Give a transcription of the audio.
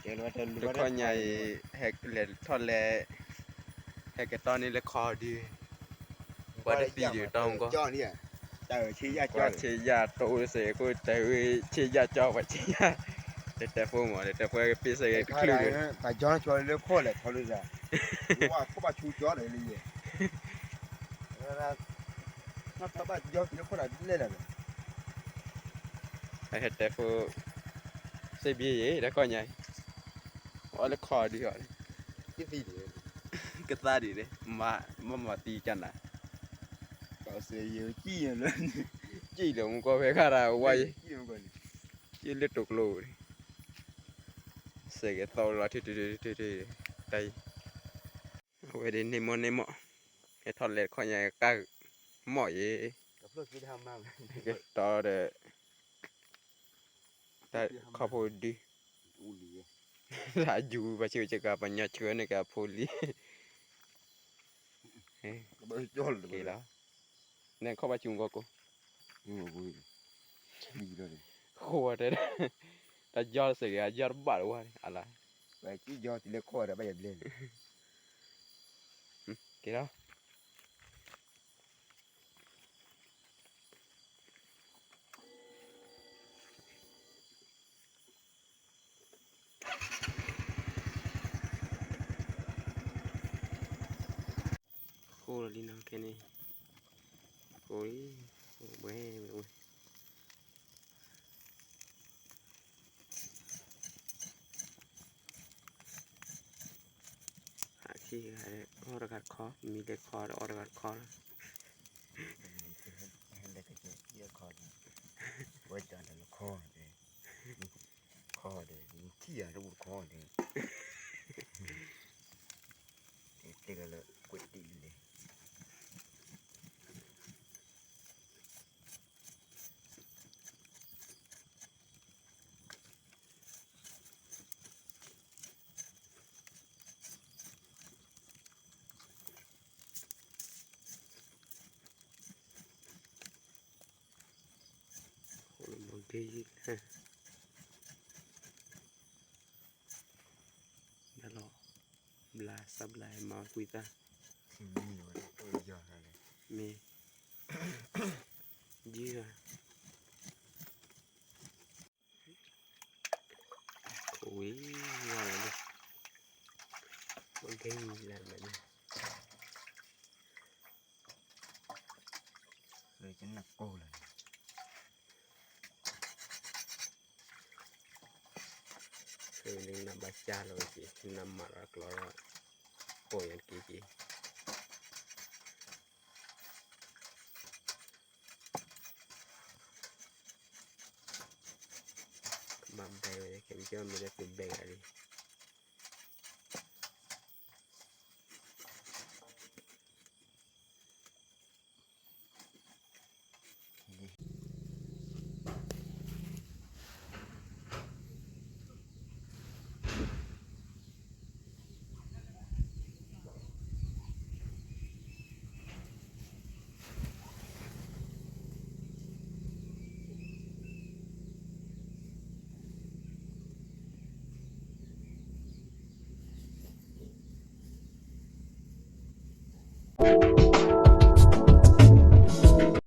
တခီညါအံၤ ဟဲလဲၤထီၣ်လဲၤ ဟဲက့ၤတီၢ်န့ၢ်လၢခီဒုး, ပှၤတသံဒံးတီမူကီၢ်, ပှၤဆ့ယၢ်ကၠီ, ဆ့ယၢ်တိစ့ၢ်ကီး တဲဝဲဆ့ယၢ်ကၠီ ပှၤဆ့ယၢ်, တတဲဖိမး တတဲဖိကပ့ၢ်စ့ၢ်ကီးတချုးဒီး, တၢ်ကၠီလၢခီလဲၤထီၣ်လၢ, ဝဲခိၣ်ဘၣ်ဆူကၠီဒီးလံယဲ, နီၢ်ထီၣ်ဘၣ်ကၠီလၢခီလဲၤလဲၣ်လီၤ, ဟဲတဲဖိ စ့ဘံယဲ တခီညါအံၤ, အီၣ်လၢခီဒုးအီၤ, ကသါဒံး, မ့ၢ်မၤသံကနၤ, စ့လၢမူကီၢ်ဖဲခါရၤဝါယဲ, စ့လၢတိာ်ကျိ, စ့ကသီလီၤထံထံထံထံ, တၢ်အံၤ, အဝဲဒ်န့ၣ်မီၢ်န့ၣ်မီၢ်, ဟဲထီၣ်လဲၤတခီညါကါ, မီၢ်ယဲ, ကတီဒီး တၢ်ခီဖိဒု, တၢ်ယူၤပှၤဆၢကကၤ ပှၤညီဆၢန့ၢ်က့ၤအဖိလံ, က့ၤလီၤ, န့ၣ်ခီဘၣ်ဆူမူကီၢ်ကိး, ဃိတဲ, တၢ်ယီၢ်စ့ၢ်ကီး ယီၢ်တဘၣ်တဝါန့ၣ် အလါ, က့ၤလီၤ. ဃိလီၤလံနီၤ ခဲန့ၣ်, ဃိလံ, ဝဲဝဲဝဲ, ဟးခံဂၤဒီး အီၣ်တဂၤတခီ, မံလၢခီဒီးအီၣ်တဂၤတခီလီၤ, ဝဲတၢ်လၢခီ, ခီဒီး ထံၣ်ယၤတအိၣ်တခီဒီး, တဲလၢကွဲးတံၢ်လံလဲၣ်. ဘျါလီၤ, ဘျါစၢ်ဘျါမၤကွံာ်သၣ်, မ့ၢ်, ယံၤဧါ, ဝံၤဝဲလီၤ, မ့ၢ်ဂ့ၤလၢမ့ၢ်, နကိၢ်လၢ နဘၣ်ကၢ်လီၤက့ၤ နမၤလီၤကျီလီၤ, ကိၢ်ယၤတက့ၢ်က့ၤ, ကဘၣ်ဘဲဝဲ ခဲမုၢ်ကီၢ်မ့ၢ်လၢသုဘဲဂၤလံ.